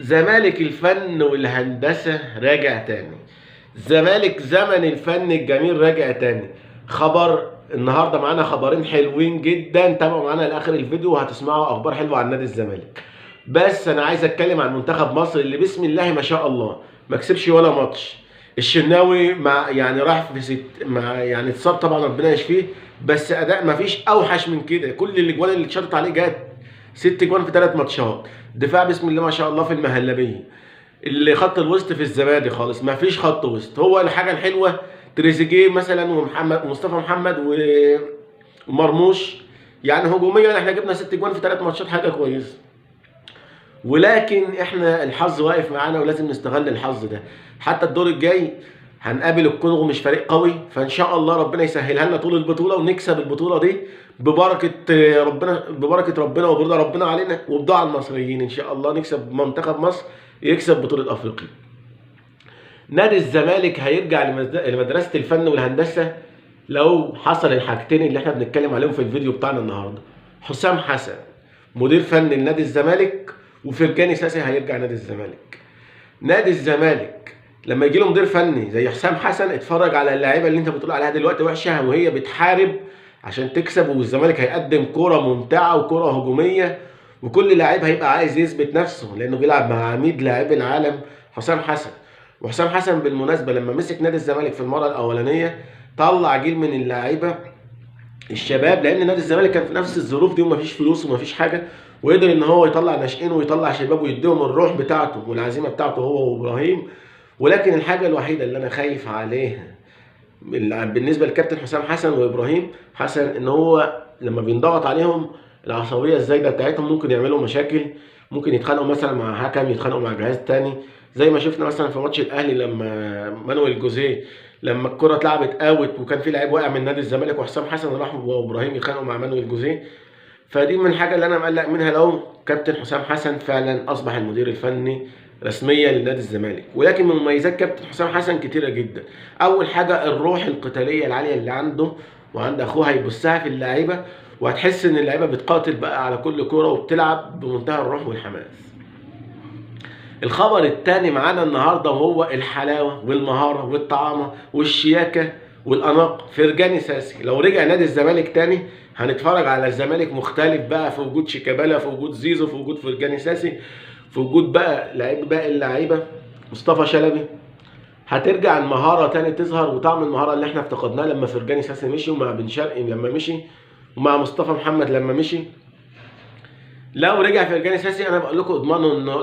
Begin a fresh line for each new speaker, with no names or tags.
زمالك الفن والهندسة راجع تاني. زمالك زمن الفن الجميل راجع تاني. خبر النهارده معانا خبرين حلوين جدا، تابعوا معانا لاخر الفيديو وهتسمعوا اخبار حلوة عن نادي الزمالك. بس انا عايز اتكلم عن منتخب مصر اللي بسم الله ما شاء الله ما كسبش ولا ماتش. الشناوي مع يعني راح في ست مع يعني اتصاب طبعا ربنا يشفيه، بس اداء ما فيش اوحش من كده. كل الاجوان اللي اتشطت عليه جت 6 جوان في 3 ماتشات. دفاع بسم الله ما شاء الله في المهلبيه، اللي خط الوسط في الزبادي خالص، ما فيش خط وسط. هو الحاجة الحلوة تريزيجيه مثلا ومحمد ومصطفى محمد ومرموش، يعني هجوميا احنا جبنا 6 جوان في 3 ماتشات، حاجة كويسة. ولكن احنا الحظ واقف معانا ولازم نستغل الحظ ده. حتى الدور الجاي هنقابل الكونغو، مش فريق قوي، فان شاء الله ربنا يسهلها لنا طول البطولة ونكسب البطولة دي ببركة ربنا، ببركة ربنا وبرضا ربنا علينا وبدعاء المصريين. ان شاء الله نكسب منتخب مصر يكسب بطوله افريقيا. نادي الزمالك هيرجع لمدرسة الفن والهندسة لو حصل الحاجتين اللي احنا بنتكلم عليهم في الفيديو بتاعنا النهارده. حسام حسن مدير فني لنادي الزمالك، وفرجاني ساسي هيرجع نادي الزمالك. نادي الزمالك لما يجي له مدير فني زي حسام حسن، اتفرج على اللعيبة اللي انت بتقول عليها دلوقتي وحشة وهي بتحارب عشان تكسب، والزمالك هيقدم كورة ممتعة وكوره هجومية، وكل لاعب هيبقى عايز يثبت نفسه لانه بيلعب مع عميد لاعبي العالم حسام حسن. وحسام حسن بالمناسبة لما مسك نادي الزمالك في المرة الاولانية طلع جيل من اللعيبة الشباب، لان نادي الزمالك كان في نفس الظروف دي ومفيش فلوس ومفيش حاجة، وقدر ان هو يطلع ناشئين ويطلع شباب ويديهم الروح بتاعته والعزيمة بتاعته هو وابراهيم. ولكن الحاجة الوحيدة اللي انا خايف عليها بالنسبة للكابتن حسام حسن وابراهيم حسن، ان هو لما بينضغط عليهم العصبية الزايدة بتاعتهم ممكن يعملوا مشاكل، ممكن يتخانقوا مثلا مع حكم، يتخانقوا مع جهاز تاني، زي ما شفنا مثلا في ماتش الاهلي لما مانويل جوزيه لما الكره اتلعبت out وكان في لعيب واقع من نادي الزمالك وحسام حسن راح وابراهيم يتخانقوا مع مانويل جوزيه. فدي من الحاجة اللي انا مقلق منها لو كابتن حسام حسن فعلا اصبح المدير الفني رسميا لنادي الزمالك. ولكن من مميزات كابتن حسام حسن كتيرة جدا. اول حاجة الروح القتالية العالية اللي عنده وعند اخوه، هيبصها في اللعيبة وهتحس ان اللعيبة بتقاتل بقى على كل كورة وبتلعب بمنتهى الروح والحماس. الخبر الثاني معانا النهارده وهو الحلاوة والمهاره والطعامه والشياكه والاناقه، فرجاني ساسي لو رجع نادي الزمالك تاني هنتفرج على الزمالك مختلف بقى، في وجود شيكابالا، في وجود زيزو، في وجود فرجاني ساسي، في وجود بقى لعيب باقي اللعيبة مصطفى شلبي. هترجع المهارة تاني تظهر وطعم المهارة اللي احنا افتقدناه لما فرجاني ساسي مشي، ومع بن شرقي لما مشي، ومع مصطفى محمد لما مشي. لو رجع فرجاني ساسي انا بقول لكم اضمنوا انه